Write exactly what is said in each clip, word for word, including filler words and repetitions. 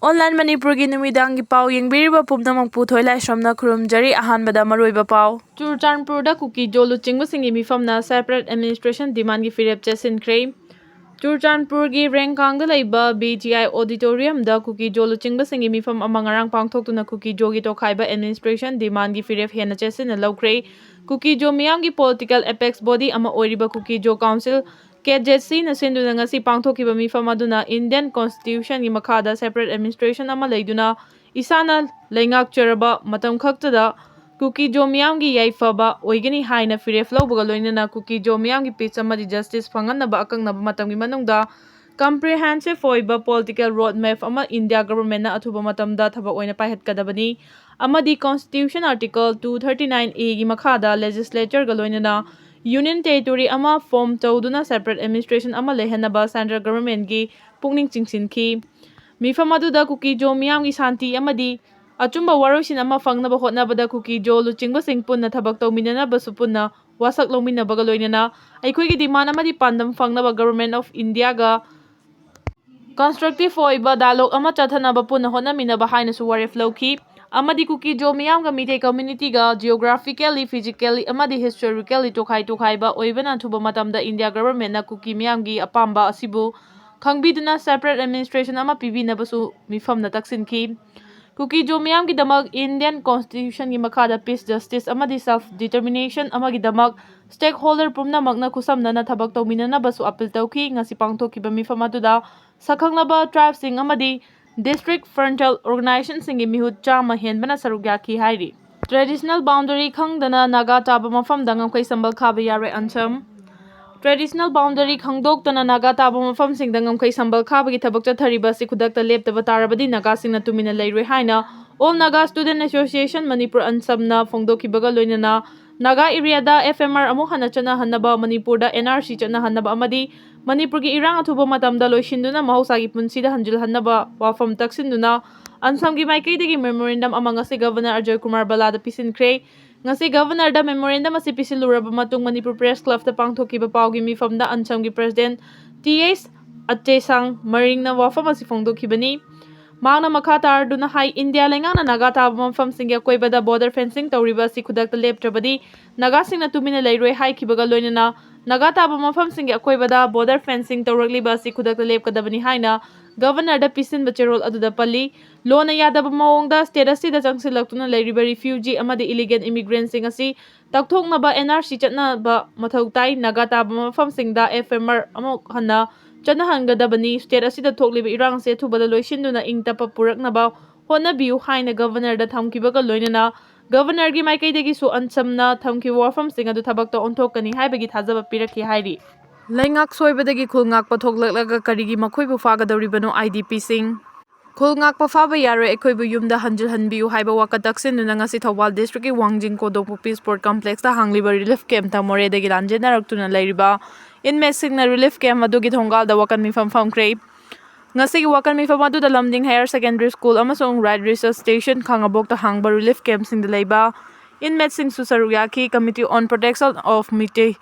Online ꯃꯅꯤꯄꯨꯔꯒꯤ ꯅꯨꯃꯤꯗꯥꯡꯒꯤ ꯄꯥꯎ ꯌꯦꯡꯕꯤꯔꯤꯕ ꯄꯨꯝꯅꯃꯛꯄꯨ ꯊꯣꯏꯂꯥꯏꯁ꯭ꯔꯝꯅ ꯈꯨꯔꯨꯝꯖꯔꯤ꯫ ꯑꯍꯥꯟꯕꯗ ꯃꯔꯨꯑꯣꯏꯕ ꯄꯥꯎ꯫ ꯆꯨꯔꯆꯥꯟꯄꯨꯔꯗ ꯀꯨꯀꯤꯖꯣ ꯂꯨꯆꯤꯡꯕꯁꯤꯡꯒꯤ ꯃꯤꯐꯝꯅ separate administration demandꯒꯤ ꯐꯤꯔꯦꯞ ꯆꯦꯠꯁꯤꯟꯈ꯭ꯔꯦ꯫ ꯆꯨꯔꯆꯥꯟꯄꯨꯔꯒꯤ ꯔꯦꯡꯀꯥꯡꯗ ꯂꯩꯕ B G I auditoriumꯗ ꯀꯨꯀꯤꯖꯣ ꯂꯨꯆꯤꯡꯕꯁꯤꯡꯒꯤ ꯃꯤꯐꯝ ꯑꯃ ꯉꯔꯥꯡ ꯄꯥꯡꯊꯣꯛꯇꯨꯅ ꯀꯨꯀꯤꯖꯣꯒꯤ ꯇꯣꯈꯥꯏꯕ administration demandꯒꯤ ꯐꯤꯔꯦꯞ ꯍꯦꯟꯅ ꯆꯦꯠꯁꯤꯟꯅ ꯂꯧꯈ꯭ꯔꯦ꯫ ꯀꯨꯀꯤꯖꯣ ꯃꯤꯌꯥꯝꯒꯤ political apex body ꯑꯃ ꯑꯣꯏꯔꯤꯕ ꯀꯨꯀꯤꯖꯣ council, K Z Cꯅ ꯁꯤꯟꯗꯨꯅ ꯉꯁꯤ ꯄꯥꯡꯊꯣꯛꯈꯤꯕ ꯃꯤꯐꯝ ꯑꯗꯨꯅ Indian Constitutionꯒꯤ ꯃꯈꯥꯗ separate administration ꯑꯃ ꯂꯩꯗꯨꯅ ꯏꯁꯥꯅ ꯂꯩꯉꯥꯛꯆꯔꯕ ꯃꯇꯝ ꯈꯛꯇꯗ ꯀꯨꯀꯤꯖꯣ ꯃꯤꯌꯥꯝꯒꯤ ꯌꯥꯏꯐꯕ ꯑꯣꯏꯒꯅꯤ ꯍꯥꯏꯅ ꯐꯤꯔꯦꯞ ꯂꯧꯕꯒ ꯂꯣꯏꯅꯅ ꯀꯨꯀꯤꯖꯣ ꯃꯤꯌꯥꯝꯒꯤ peace ꯑꯃꯗꯤ justice ꯐꯪꯍꯟꯅꯕ ꯑꯀꯛꯅꯕ ꯃꯇꯝꯒꯤ ꯃꯅꯨꯡꯗ comprehensive ꯑꯣꯏꯕ political road map ꯑꯃ India governmentꯅ ꯑꯊꯨꯕ ꯃꯇꯝꯗ ꯊꯕꯛ ꯑꯣꯏꯅ ꯄꯥꯏꯈꯠꯀꯗꯕꯅꯤ ꯑꯃꯗꯤ Constitution Article two thirty-nine Aꯒꯤ ꯃꯈꯥꯗ legislatureꯒ ꯂꯣꯏꯅꯅ Union Territory ꯑꯃ form ꯇꯧꯗꯨꯅ separate administration ꯑꯃ ꯂꯩꯍꯟꯅꯕ central governmentꯒꯤ ꯄꯨꯛꯅꯤꯡ ꯆꯤꯡꯁꯤꯟꯈꯤ꯫ ꯃꯤꯐꯝ ꯑꯗꯨꯗ ꯀꯨꯀꯤꯖꯣ ꯃꯤꯌꯥꯝꯒꯤ ꯁꯥꯟꯇꯤ ꯑꯃꯗꯤ ꯑꯆꯨꯝꯕ ꯋꯥꯔꯣꯏꯁꯤꯟ ꯑꯃ ꯐꯪꯅꯕ ꯍꯣꯠꯅꯕꯗ ꯀꯨꯀꯤꯖꯣ ꯂꯨꯆꯤꯡꯕꯁꯤꯡ ꯄꯨꯟꯅ ꯊꯕꯛ ꯇꯧꯃꯤꯟꯅꯅꯕꯁꯨ ꯄꯨꯟꯅ ꯋꯥꯁꯛ ꯂꯧꯃꯤꯟꯅꯕꯒ ꯂꯣꯏꯅꯅ ꯑꯩꯈꯣꯏꯒꯤ demand ꯑꯃꯗꯤ ꯄꯥꯟꯗꯝ ꯐꯪꯅꯕ Government of Indiaꯒ constructive ꯑꯣꯏꯕ dialogue ꯑꯃ ꯆꯠꯊꯅꯕ ꯄꯨꯟꯅ ꯍꯣꯠꯅꯃꯤꯟꯅꯕ ꯍꯥꯏꯅꯁꯨ ꯋꯥꯔꯦꯞ ꯂꯧꯈꯤ꯫ ꯑꯃꯗꯤ ꯀꯨꯀꯤꯖꯣ ꯃꯤꯌꯥꯝꯒ ꯃꯤꯇꯩ communityꯒ geographically, physically ꯑꯃꯗꯤ historically ꯇꯣꯈꯥꯏ ꯇꯣꯈꯥꯏꯕ ꯑꯣꯏꯕꯅ ꯑꯊꯨꯕ ꯃꯇꯝꯗ India governmentꯅ ꯀꯨꯀꯤ ꯃꯤꯌꯥꯝꯒꯤ ꯑꯄꯥꯝꯕ ꯑꯁꯤꯕꯨ ꯈꯪꯕꯤꯗꯨꯅ separate administration ꯑꯃ ꯄꯤꯕꯤꯅꯕꯁꯨ ꯃꯤꯐꯝꯅ ꯇꯛꯁꯤꯟꯈꯤ꯫ ꯀꯨꯀꯤꯖꯣ ꯃꯤꯌꯥꯝꯒꯤꯗꯃꯛ Indian Constitutionꯒꯤ ꯃꯈꯥꯗ peace, justice ꯑꯃꯗꯤ self determination ꯑꯃꯒꯤꯗꯃꯛ stakeholder ꯄꯨꯝꯅꯃꯛꯅ ꯈꯨꯠꯁꯝꯅꯅ ꯊꯕꯛ ꯇꯧꯃꯤꯟꯅꯅꯕꯁꯨ appeal ꯇꯧꯈꯤ꯫ ꯉꯁꯤ ꯄꯥꯡꯊꯣꯛꯈꯤꯕ ꯃꯤꯐꯝ ꯑꯗꯨꯗ ꯁꯛꯈꯪꯂꯕ tribeꯁꯤꯡ ꯑꯃꯗꯤ district frontal organizationꯁꯤꯡꯒꯤ ꯃꯤꯍꯨꯠ ꯆꯥꯝꯃ ꯍꯦꯟꯕꯅ ꯁꯔꯨꯛ ꯌꯥꯈꯤ ꯍꯥꯏꯔꯤ꯫ Traditional boundary ꯈꯪꯗꯅ ꯅꯥꯒꯥ ꯇꯥꯕ ꯃꯐꯝꯗ ꯉꯝꯈꯩ ꯁꯝꯕꯜ ꯈꯥꯕ ꯌꯥꯔꯣꯏ, ꯑꯟꯁꯝ꯫ Traditional boundary ꯈꯪꯗꯣꯛꯇꯅ ꯅꯥꯒꯥ ꯇꯥꯕ ꯃꯐꯝꯁꯤꯡꯗ ꯉꯝꯈꯩ ꯁꯝꯕꯜ ꯈꯥꯕꯒꯤ ꯊꯕꯛ ꯆꯠꯊꯔꯤꯕ ꯑꯁꯤ ꯈꯨꯗꯛꯇ ꯂꯦꯞꯇꯕ ꯇꯥꯔꯕꯗꯤ ꯅꯥꯒꯥꯁꯤꯡꯅ ꯇꯨꯃꯤꯟꯅ ꯂꯩꯔꯣꯏ ꯍꯥꯏꯅ All Naga Student Association Manipur, ꯑꯟꯁꯝꯅ ꯐꯣꯡꯗꯣꯛꯈꯤꯕꯒ ꯂꯣꯏꯅꯅ ꯅꯥꯒꯥ areaꯗ F M R ꯑꯃꯨꯛ ꯍꯟꯅ ꯆꯠꯅꯍꯟꯅꯕ, ꯃꯅꯤꯄꯨꯔꯗ N R C ꯆꯠꯅꯍꯟꯅꯕ ꯑꯃꯗꯤ ꯃꯅꯤꯄꯨꯔꯒꯤ ꯏꯔꯥꯡ ꯑꯊꯨꯕ ꯃꯇꯝꯗ ꯂꯣꯏꯁꯤꯟꯗꯨꯅ ꯃꯍꯧꯁꯥꯒꯤ ꯄꯨꯟꯁꯤꯗ ꯍꯟꯖꯤꯜꯍꯟꯅꯕ ꯋꯥꯐꯝ ꯇꯛꯁꯤꯟꯗꯨꯅ ꯑꯟꯁꯝꯒꯤ ꯃꯥꯏꯀꯩꯗꯒꯤ memorandum ꯑꯃ ꯉꯁꯤ Governor ꯑꯖꯣꯏ ꯀꯨꯃꯥꯔ ꯕꯂꯥꯗ ꯄꯤꯁꯤꯟꯈ꯭ꯔꯦ꯫ ꯉꯁꯤ Governorꯗ memorandum ꯑꯁꯤ ꯄꯤꯁꯤꯜꯂꯨꯔꯕ ꯃꯇꯨꯡ ꯃꯅꯤꯄꯨꯔ Press Clubꯇ ꯄꯥꯡꯊꯣꯛꯈꯤꯕ ꯄꯥꯎꯒꯤ ꯃꯤꯐꯝꯗ ꯑꯟꯁꯝꯒꯤ President T H ꯑꯆꯦꯁꯥꯡ ꯃꯔꯤꯡꯅ ꯋꯥꯐꯝ ꯑꯁꯤ ꯐꯣꯡꯗꯣꯛꯈꯤꯕꯅꯤ꯫ ꯃꯍꯥꯛꯅ ꯃꯈꯥ ꯇꯥꯔꯗꯨꯅ ꯍꯥꯏ, ꯏꯟꯗꯤꯌꯥ ꯂꯩꯉꯥꯛꯅ ꯅꯥꯒꯥ ꯇꯥꯕ ꯃꯐꯝꯁꯤꯡꯒꯤ ꯑꯀꯣꯏꯕꯗ ꯕꯣꯔꯗꯔ ꯐꯦꯟꯁꯤꯡ ꯇꯧꯔꯤꯕ ꯑꯁꯤ ꯈꯨꯗꯛꯇ ꯂꯦꯞꯇ꯭ꯔꯕꯗꯤ ꯅꯥꯒꯥꯁꯤꯡꯅ ꯇꯨꯃꯤꯟꯅ ꯂꯩꯔꯣꯏ ꯍꯥꯏꯈꯤꯕꯒ ꯂꯣꯏꯅꯅ ꯅꯥꯒꯥ ꯇꯥꯕ ꯃꯐꯝꯁꯤꯡꯒꯤ ꯑꯀꯣꯏꯕꯗ ꯕꯣꯔꯗꯔ ꯐꯦꯟꯁꯤꯡ ꯇꯧꯔꯛꯂꯤꯕ ꯑꯁꯤ ꯈꯨꯗꯛꯇ ꯂꯦꯞꯀꯗꯕꯅꯤ ꯍꯥꯏꯅ ꯒꯕꯔꯅꯔꯗ ꯄꯤꯁꯤꯟꯕ ꯆꯦꯔꯣꯜ ꯑꯗꯨꯗ ꯄꯜꯂꯤ꯫ ꯂꯣꯟꯅ ꯌꯥꯗꯕ ꯃꯑꯣꯡꯗ ꯁ꯭ꯇꯦꯠ ꯑꯁꯤꯗ ꯆꯪꯁꯤꯜꯂꯛꯇꯨꯅ ꯂꯩꯔꯤꯕ ꯔꯤꯐ꯭ꯌꯨꯖꯤ ꯑꯃꯗꯤ ꯏꯂꯤꯒꯦꯜ ꯏꯃꯤꯒ꯭ꯔꯦꯟꯁꯤꯡ ꯑꯁꯤ ꯇꯛꯊꯣꯛꯅꯕ ꯑꯦꯟ ꯑꯥꯔ ꯁꯤ ꯆꯠꯅꯕ ꯃꯊꯧ ꯇꯥꯏ꯫ ꯅꯥꯒꯥ ꯇꯥꯕ ꯃꯐꯝꯁꯤꯡꯗ ꯑꯦꯐ ꯑꯦꯝ ꯑꯥꯔ ꯑꯃꯨꯛ ꯍꯟꯅ ꯆꯠꯅꯍꯟꯒꯗꯕꯅꯤ꯫ ꯁ꯭ꯇꯦꯠ ꯑꯁꯤꯗ ꯊꯣꯛꯂꯤꯕ ꯏꯔꯥꯡ ꯑꯁꯤ ꯑꯊꯨꯕꯗ ꯂꯣꯏꯁꯤꯟꯗꯨꯅ ꯏꯪ ꯇꯞꯄ ꯄꯨꯔꯛꯅꯕ ꯍꯣꯠꯅꯕꯤꯌꯨ ꯍꯥꯏꯅ ꯒꯕꯔꯅꯔꯗ ꯊꯝꯈꯤꯕꯒ ꯂꯣꯏꯅꯅ ꯒꯕꯔꯅꯔꯒꯤ ꯃꯥꯏꯀꯩꯗꯒꯤꯁꯨ ꯑꯟꯁꯝꯅ ꯊꯝꯈꯤꯕ ꯋꯥꯐꯝꯁꯤꯡ ꯑꯗꯨ ꯊꯕꯛꯇ ꯑꯣꯟꯊꯣꯛꯀꯅꯤ ꯍꯥꯏꯕꯒꯤ ꯊꯥꯖꯕ ꯄꯤꯔꯛꯈꯤ ꯍꯥꯏꯔꯤ꯫ ꯂꯩꯉꯥꯛ ꯁꯣꯏꯕꯗꯒꯤ ꯈꯨꯜ ꯉꯥꯛꯄ ꯊꯣꯛꯂꯛꯂꯒ ꯀꯔꯤꯒꯤ ꯃꯈꯣꯏꯕꯨ ꯐꯥꯒꯗꯧꯔꯤꯕꯅꯣ? ꯑꯥꯏ ꯗꯤ ꯄꯤꯁꯤꯡ ꯈꯨꯜ ꯉꯥꯛꯄ ꯐꯥꯕ ꯌꯥꯔꯣꯏ, ꯑꯩꯈꯣꯏꯕꯨ ꯌꯨꯝꯗ ꯍꯟꯖꯤꯜꯍꯟꯕꯤꯌꯨ ꯍꯥꯏꯕ ꯋꯥꯀꯠ ꯇꯛꯁꯤꯟꯗꯨꯅ ꯉꯁꯤ ꯊꯧꯕꯥꯜ ꯗꯤꯁꯇ꯭ꯔꯤꯛꯀꯤ ꯋꯥꯡꯖꯤꯡ ꯀꯣꯗꯣꯡꯄꯣꯛꯄꯤ ꯁ꯭ꯄꯣꯔꯠ ꯀꯝꯄ꯭ꯂꯦꯛꯁꯇ ꯍꯥꯡꯂꯤꯕ ꯔꯤꯂꯤꯐ ꯀꯦꯝꯞꯇ ꯃꯣꯔꯦꯗꯒꯤ ꯂꯥꯟꯖꯦꯟꯅꯔꯛꯇꯨꯅ ꯂꯩꯔꯤꯕ ꯏꯟꯃꯦꯠꯁꯤꯡꯅ ꯔꯤꯂꯤꯐ ꯀꯦꯝꯞ ꯑꯗꯨꯒꯤ ꯊꯣꯡꯒꯥꯜꯗ ꯋꯥꯀꯠ ꯃꯤꯐꯝ ꯐꯝꯈ꯭ꯔꯦ꯫ ꯉꯁꯤꯒꯤ ꯋꯥꯀꯠ ꯃꯤꯐꯝ ꯑꯗꯨꯗ ꯂꯝꯗꯤꯡ ꯍꯥꯌꯔ ꯁꯦꯀꯦꯟꯗꯔꯤ ꯁ꯭ꯀꯨꯜ ꯑꯃꯁꯨꯡ ꯔꯥꯏꯠ ꯔꯤꯁꯔꯁ ꯁ꯭ꯇꯦꯁꯟ ꯈꯥꯉꯕꯣꯛꯇ ꯍꯥꯡꯕ ꯔꯤꯂꯤꯐ ꯀꯦꯝꯞꯁꯤꯡꯗ ꯂꯩꯕ ꯏꯟꯃꯦꯠꯁꯤꯡꯁꯨ ꯁꯔꯨꯛ ꯌꯥꯈꯤ꯫ Committee on Protection of Meitei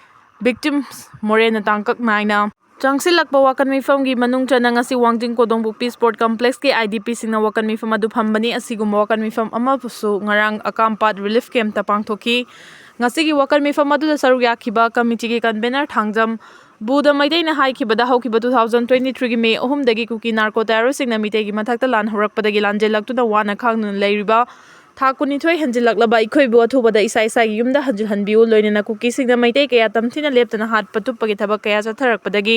Victims ꯃꯣꯔꯦꯅ ꯇꯥꯡꯀꯛ ꯅꯥꯏꯅ ꯆꯪꯁꯤꯜꯂꯛꯄ ꯋꯥꯀꯠ ꯃꯤꯐꯝꯒꯤ ꯃꯅꯨꯡ ꯆꯟꯅ ꯉꯁꯤ ꯋꯥꯡꯖꯤꯡ ꯀꯣꯗꯣꯡꯕꯨꯛꯄꯤ ꯁ꯭ꯄꯣꯔꯠ ꯀꯝꯄ꯭ꯂꯦꯛꯁꯀꯤ ꯑꯥꯏ ꯗꯤ ꯄꯤꯁꯤꯡꯅ ꯋꯥꯀꯠ ꯃꯤꯐꯝ ꯑꯗꯨ ꯐꯝꯕꯅꯤ꯫ ꯑꯁꯤꯒꯨꯝꯕ ꯋꯥꯀꯠ ꯃꯤꯐꯝ ꯑꯃꯁꯨ ꯉꯔꯥꯡ ꯑꯀꯥꯝꯄꯥꯠ ꯔꯤꯂꯤꯐ ꯀꯦꯝꯞꯇ ꯄꯥꯡꯊꯣꯛꯈꯤ꯫ ꯉꯁꯤꯒꯤ ꯋꯥꯀꯠ ꯃꯤꯐꯝ ꯑꯗꯨꯗ ꯁꯔꯨꯛ ꯌꯥꯈꯤꯕ ꯀꯃꯤꯇꯤꯒꯤ ꯀꯟꯚꯦꯅꯔ ꯊꯥꯡꯖꯝ ꯕꯨꯙ ꯃꯩꯇꯩꯅ ꯍꯥꯏꯈꯤꯕꯗ ꯍꯧꯈꯤꯕ two thousand twenty three ꯒꯤ ꯃꯦ ꯑꯍꯨꯝꯗꯒꯤ ꯀꯨꯀꯤ ꯅꯥꯔꯀꯣ ꯇꯦꯔꯣꯔꯤꯁꯁꯤꯡꯅ ꯃꯤꯇꯩꯒꯤ ꯃꯊꯛꯇ ꯂꯥꯟ ꯍꯧꯔꯛꯄꯗꯒꯤ ꯂꯥꯟꯖꯦꯜꯂꯛꯇꯨꯅ ꯋꯥꯅ ꯈꯥꯡꯗꯨꯅ ꯂꯩꯔꯤꯕ ꯊꯥ ꯀꯨꯟꯅꯤꯊꯣꯏ ꯍꯦꯟꯖꯤꯜꯂꯛꯂꯕ ꯑꯩꯈꯣꯏꯕꯨ ꯑꯊꯨꯕꯗ ꯏꯁꯥ ꯏꯁꯥꯒꯤ ꯌꯨꯝꯗ ꯍꯟꯖꯤꯜꯍꯟꯕꯤꯌꯨ, ꯂꯣꯏꯅꯅ ꯀꯨꯀꯤꯁꯤꯡꯅ ꯃꯩꯇꯩ ꯀꯌꯥ ꯇꯝꯊꯤꯅ ꯂꯦꯞꯇꯅ ꯍꯥꯠꯄ ꯇꯨꯞꯄꯒꯤ ꯊꯕꯛ ꯀꯌꯥ ꯆꯠꯊꯔꯛꯄꯗꯒꯤ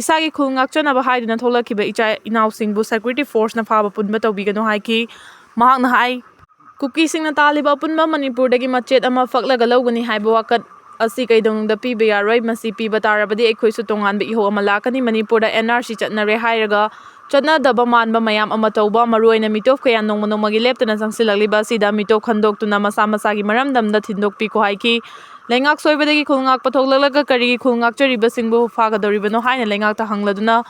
ꯏꯁꯥꯒꯤ ꯈꯨꯜ ꯉꯥꯛꯆꯅꯕ ꯍꯥꯏꯗꯨꯅ ꯊꯣꯛꯂꯛꯈꯤꯕ ꯏꯆꯥ ꯏꯅꯥꯎꯁꯤꯡꯕꯨ ꯁꯦꯀ꯭ꯌꯨꯔꯤꯇꯤ ꯐꯣꯔꯁꯅ ꯐꯥꯕ ꯄꯨꯟꯕ ꯇꯧꯕꯤꯒꯅꯨ ꯍꯥꯏꯈꯤ꯫ ꯃꯍꯥꯛꯅ ꯍꯥꯏ, ꯀꯨꯀꯤꯁꯤꯡꯅ ꯇꯥꯜꯂꯤꯕ ꯑꯄꯨꯟꯕ ꯃꯅꯤꯄꯨꯔꯗꯒꯤ ꯃꯆꯦꯠ ꯑꯃ ꯐꯛꯂꯒ ꯂꯧꯒꯅꯤ ꯍꯥꯏꯕ ꯋꯥꯀꯠ ꯑꯁꯤ ꯀꯩꯗꯧꯅꯨꯡꯗ ꯄꯤꯕ ꯌꯥꯔꯣꯏ꯫ ꯃꯁꯤ ꯄꯤꯕ ꯇꯥꯔꯕꯗꯤ ꯑꯩꯈꯣꯏꯁꯨ ꯇꯣꯉꯥꯟꯕ ꯏꯍꯧ ꯑꯃ ꯂꯥꯛꯀꯅꯤ꯫ ꯃꯅꯤꯄꯨꯔꯗ ꯑꯦꯟ ꯑꯥꯔ ꯁꯤ ꯆꯠꯅꯔꯦ ꯍꯥꯏꯔꯒ ꯆꯠꯅꯗꯕ ꯃꯥꯟꯕ ꯃꯌꯥꯝ ꯑꯃ ꯇꯧꯕ, ꯃꯔꯨꯑꯣꯏꯅ ꯃꯤꯇꯣꯞ ꯀꯌꯥ ꯅꯣꯡꯃ ꯅꯣꯡꯃꯒꯤ ꯂꯦꯞꯇꯅ ꯆꯪꯁꯤꯜꯂꯛꯂꯤꯕ ꯑꯁꯤꯗ ꯃꯤꯇꯣꯞ ꯈꯟꯗꯣꯛꯇꯨꯅ ꯃꯁꯥ ꯃꯁꯥꯒꯤ ꯃꯔꯝꯗꯝꯗ ꯊꯤꯟꯗꯣꯛꯄꯤꯈꯣ ꯍꯥꯏꯈꯤ꯫ ꯂꯩꯉꯥꯛ ꯁꯣꯏꯕꯗꯒꯤ ꯈꯨꯜ ꯉꯥꯛꯄ ꯊꯣꯛꯂꯛꯂꯒ ꯀꯔꯤꯒꯤ ꯈꯨꯜ ꯉꯥꯛꯆꯔꯤꯕꯁꯤꯡꯕꯨ ꯐꯥꯒꯗꯧꯔꯤꯕꯅꯣ ꯍꯥꯏꯅ ꯂꯩꯉꯥꯛꯇ ꯍꯪꯂꯗꯨꯅ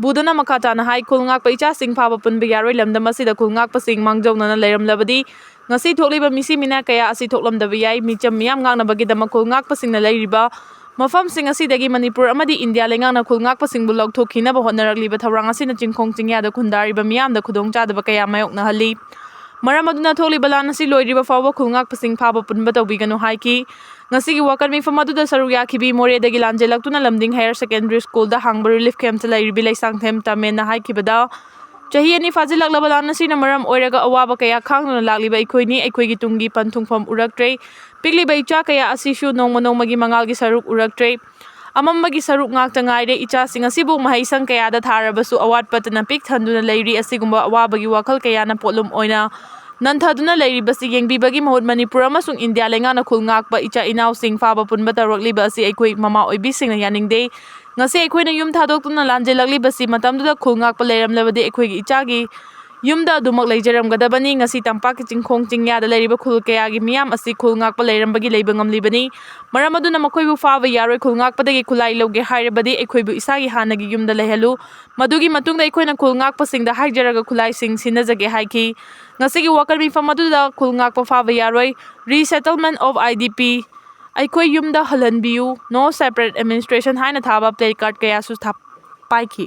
ꯕꯨꯙꯅ ꯃꯈꯥ ꯇꯥꯅ ꯍꯥꯏ, ꯈꯨꯜ ꯉꯥꯛꯄ ꯏꯆꯥꯁꯤꯡ ꯐꯥꯕ ꯄꯨꯟꯕ ꯌꯥꯔꯣꯏ꯫ ꯂꯝꯗꯝ ꯑꯁꯤꯗ ꯈꯨꯜ ꯉꯥꯛꯄꯁꯤꯡ ꯃꯥꯡꯖꯧꯅꯅ ꯂꯩꯔꯝꯂꯕꯗꯤ ꯉꯁꯤ ꯊꯣꯛꯂꯤꯕ ꯃꯤꯁꯤ ꯃꯤꯅꯥ ꯀꯌꯥ ꯑꯁꯤ ꯊꯣꯛꯂꯝꯗꯕ ꯌꯥꯏ꯫ ꯃꯤꯆꯝ ꯃꯤꯌꯥꯝ ꯉꯥꯛꯅꯕꯒꯤꯗꯃꯛ ꯈꯨꯜ ꯉꯥꯛꯄꯁꯤꯡꯅ ꯂꯩꯔꯤꯕ ꯃꯐꯝꯁꯤꯡ ꯑꯁꯤꯗꯒꯤ ꯃꯅꯤꯄꯨꯔ ꯑꯃꯗꯤ ꯏꯟꯗꯤꯌꯥ ꯂꯩꯉꯥꯛꯅ ꯈꯨꯜ ꯉꯥꯛꯄꯁꯤꯡꯕꯨ ꯂꯧꯊꯣꯛꯈꯤꯅꯕ ꯍꯣꯠꯅꯔꯛꯂꯤꯕ ꯊꯧꯔꯥꯡ ꯑꯁꯤꯅ ꯆꯤꯡꯈꯣꯡ ꯆꯤꯡꯌꯥꯗ ꯈꯨꯟꯗꯥꯔꯤꯕ ꯃꯤꯌꯥꯝꯗ ꯈꯨꯗꯣꯡꯆꯥꯗꯕ ꯀꯌꯥ ꯃꯥꯌꯣꯛꯅꯍꯜꯂꯤ꯫ ꯃꯔꯝ ꯑꯗꯨꯅ ꯊꯣꯛꯂꯤꯕ ꯂꯥꯟ ꯑꯁꯤ ꯂꯣꯏꯗ꯭ꯔꯤꯕ ꯐꯥꯎꯕ ꯈꯨꯜ ꯉꯥꯛꯄꯁꯤꯡ ꯐꯥꯕ ꯄꯨꯟꯕ ꯇꯧꯕꯤꯒꯅꯨ ꯍꯥꯏꯈꯤ꯫ ꯉꯁꯤꯒꯤ ꯋꯥꯀꯠ ꯃꯤꯐꯝ ꯑꯗꯨꯗ ꯁꯔꯨꯛ ꯌꯥꯈꯤꯕꯤ ꯃꯣꯔꯦꯗꯒꯤ ꯂꯥꯟꯖꯦꯜꯂꯛꯇꯨꯅ ꯂꯝꯗꯤꯡ ꯍꯥꯌꯔ ꯁꯦꯀꯦꯟꯗꯔꯤ ꯁ꯭ꯀꯨꯜꯗ ꯍꯥꯡꯕ ꯔꯤꯂꯤꯐ ꯀꯦꯝꯞꯇ ꯂꯩꯔꯤꯕꯤ ꯂꯩꯁꯥꯡꯊꯦꯝ ꯇꯥꯃꯦꯟꯅ ꯍꯥꯏꯈꯤꯕꯗ, ꯆꯍꯤ ꯑꯅꯤ ꯐꯥꯖꯤꯜꯂꯛꯂꯕ ꯂꯥꯟ ꯑꯁꯤꯅ ꯃꯔꯝ ꯑꯣꯏꯔꯒ ꯑꯋꯥꯕ ꯀꯌꯥ ꯈꯥꯡꯗꯨꯅ ꯂꯥꯛꯂꯤꯕ ꯑꯩꯈꯣꯏꯅꯤ꯫ ꯑꯩꯈꯣꯏꯒꯤ ꯇꯨꯡꯒꯤ ꯄꯟꯊꯨꯡꯐꯝ ꯎꯔꯛꯇ꯭ꯔꯦ꯫ ꯄꯤꯛꯂꯤꯕ ꯏꯆꯥ ꯀꯌꯥ ꯑꯁꯤꯁꯨ ꯅꯣꯡꯃ ꯅꯣꯡꯃꯒꯤ ꯃꯉꯥꯜꯒꯤ ꯁꯔꯨꯛ ꯎꯔꯛꯇ꯭ꯔꯦ꯫ ꯑꯃꯝꯕꯒꯤ ꯁꯔꯨꯛ ꯉꯥꯛꯇ ꯉꯥꯏꯔꯦ꯫ ꯏꯆꯥꯁꯤꯡ ꯑꯁꯤꯕꯨ ꯃꯍꯩꯁꯪ ꯀꯌꯥꯗ ꯊꯥꯔꯕꯁꯨ ꯑꯋꯥꯠꯄꯇꯅ ꯄꯤꯛ ꯊꯟꯗꯨꯅ ꯂꯩꯔꯤ꯫ ꯑꯁꯤꯒꯨꯝꯕ ꯑꯋꯥꯕꯒꯤ ꯋꯥꯈꯜ ꯀꯌꯥꯅ ꯄꯣꯠꯂꯨꯝ ꯑꯣꯏꯅ ꯅꯟꯊꯗꯨꯅ ꯂꯩꯔꯤꯕꯁꯤ ꯌꯦꯡꯕꯤꯕꯒꯤ ꯃꯍꯨꯠ ꯃꯅꯤꯄꯨꯔ ꯑꯃꯁꯨꯡ ꯏꯟꯗꯤꯌꯥ ꯂꯩꯉꯥꯛꯅ ꯈꯨꯜ ꯉꯥꯛꯄ ꯏꯆꯥ ꯏꯅꯥꯎꯁꯤꯡ ꯐꯥꯕ ꯄꯨꯟꯕ ꯇꯧꯔꯛꯂꯤꯕ ꯑꯁꯤ ꯑꯩꯈꯣꯏ ꯃꯃꯥ ꯑꯣꯏꯕꯤꯁꯤꯡꯅ ꯌꯥꯅꯤꯡꯗꯦ꯫ ꯉꯁꯤ ꯑꯩꯈꯣꯏꯅ ꯌꯨꯝ ꯊꯥꯗꯣꯛꯇꯨꯅ ꯂꯥꯟꯖꯦꯜꯂꯛꯂꯤꯕꯁꯤ ꯃꯇꯝꯗꯨꯗ ꯈꯨꯜ ꯉꯥꯛꯄ ꯂꯩꯔꯝꯂꯕꯗꯤ ꯑꯩꯈꯣꯏꯒꯤ ꯏꯆꯥꯒꯤ ꯌꯨꯝꯗ ꯑꯗꯨꯃꯛ ꯂꯩꯖꯔꯝꯒꯗꯕꯅꯤ꯫ ꯉꯁꯤ ꯇꯝꯄꯥꯛꯀꯤ ꯆꯤꯡꯈꯣꯡ ꯆꯤꯡꯌꯥꯗ ꯂꯩꯔꯤꯕ ꯈꯨꯜ ꯀꯌꯥꯒꯤ ꯃꯤꯌꯥꯝ ꯑꯁꯤ ꯈꯨꯜ ꯉꯥꯛꯄ ꯂꯩꯔꯝꯕꯒꯤ ꯂꯩꯕ ꯉꯝꯂꯤꯕꯅꯤ꯫ ꯃꯔꯝ ꯑꯗꯨꯅ ꯃꯈꯣꯏꯕꯨ ꯐꯥꯕ ꯌꯥꯔꯣꯏ꯫ ꯈꯨꯜ ꯉꯥꯛꯄꯗꯒꯤ ꯈꯨꯠꯂꯥꯏ ꯂꯧꯒꯦ ꯍꯥꯏꯔꯕꯗꯤ ꯑꯩꯈꯣꯏꯕꯨ ꯏꯁꯥꯒꯤ ꯍꯥꯟꯅꯒꯤ ꯌꯨꯝꯗ ꯂꯩꯍꯜꯂꯨ꯫ ꯃꯗꯨꯒꯤ ꯃꯇꯨꯡꯗ ꯑꯩꯈꯣꯏꯅ ꯈꯨꯜ ꯉꯥꯛꯄꯁꯤꯡꯗ ꯍꯥꯏꯖꯔꯒ ꯈꯨꯠꯂꯥꯏꯁꯤꯡ ꯁꯤꯟꯅꯖꯒꯦ ꯍꯥꯏꯈꯤ꯫ ꯉꯁꯤꯒꯤ ꯋꯥꯀꯠ ꯃꯤꯐꯝ ꯑꯗꯨꯗ ꯈꯨꯜ ꯉꯥꯛꯄ ꯐꯥꯕ ꯌꯥꯔꯣꯏ, Resettlement of I D P, ꯑꯩꯈꯣꯏ ꯌꯨꯝꯗ ꯍꯜꯍꯟꯕꯤꯌꯨ, No Separate Administration ꯍꯥꯏꯅ ꯊꯥꯕ placard ꯀꯌꯥꯁꯨ ꯊꯥ-, ꯄꯥꯏꯈꯤ꯫